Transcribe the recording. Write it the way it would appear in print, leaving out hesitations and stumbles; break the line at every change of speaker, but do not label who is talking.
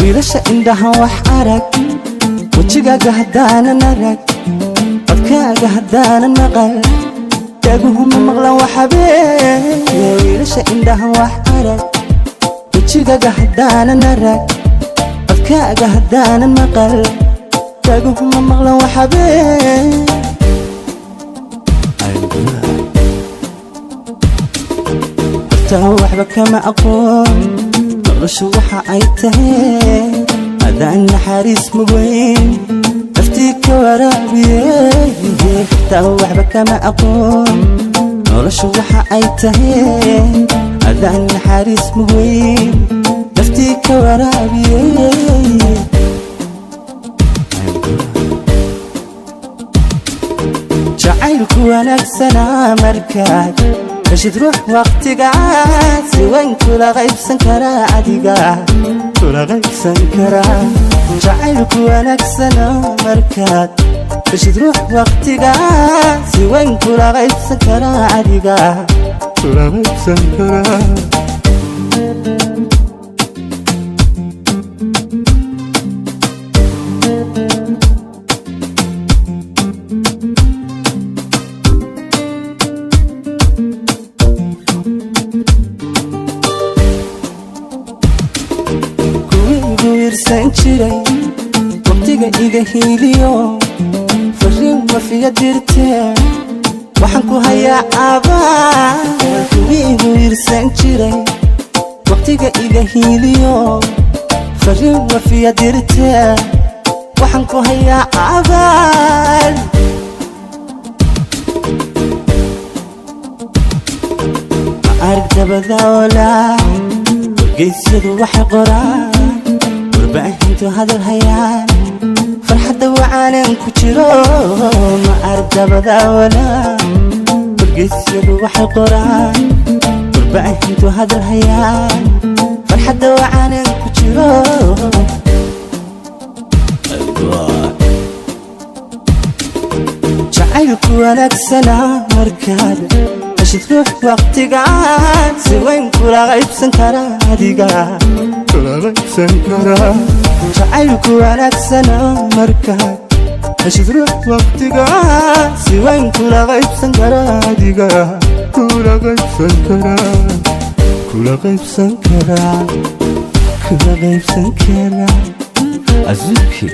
Wiilasha indhahan wax arag, wejigaaga haddaanan arag, codkaaga haddaanan maqal, dhaguhuma maqlan waxabee. Wiilasha indhahan wax arag, wejigaaga haddaanan arag, codkaaga haddaanan maqal, dhaguhuma maqlan waxabee. Horta waxba kama aqoon noloshu waxa ay tahay, adaan naxariis mugweyn naftii ka waraabiyey. Horta waxba kama aqoon noloshu waxa ay tahay, adaan naxariis mugweyn naftii ka waraabiyey. Jacaylku wanaagsanaa markaad heshid ruux waqtigaad si weyn kula qaybsan karaa, adiga kula qaybsan karaa. Jacaylku wanaagsanaa markaad heshid ruux waqtigaad si weyn kula qaybsan karaa, adiga kula qaybsan karaa. Kuwii wiirsan jiray waqtiga iga hiiliyo, fariin wafiya dirtee, waxaan ku hayaa aabaa. Kuwii igu wiirsan jiray waqtiga iga hiiliyo, fariin wafiya dirtee, waxaan ku hayaa abaal. Ma arag dabada olaa, wargeysyadu waxay qoraan, warbaahintu hadal hayaan, farxadda wacaanan ku jiro. Ma arag dabada olaa, wargeysyadu waxay qoraan, warbaahintu hadal hayaan, farxadda wacaanan ku jiro. Jacaylku wanaagsanaa markaad heshid ruux waqtigaan si weyn kula qaybsan karaa, adiga kula qaybsan karaa. Jacaylku wanaagsanaa markaad heshid ruux waqtigaan si weyn kula qaybsan karaa, adiga kula qaybsan karaa, kula qaybsan karaa, kula qaybsan karaa. Azuki.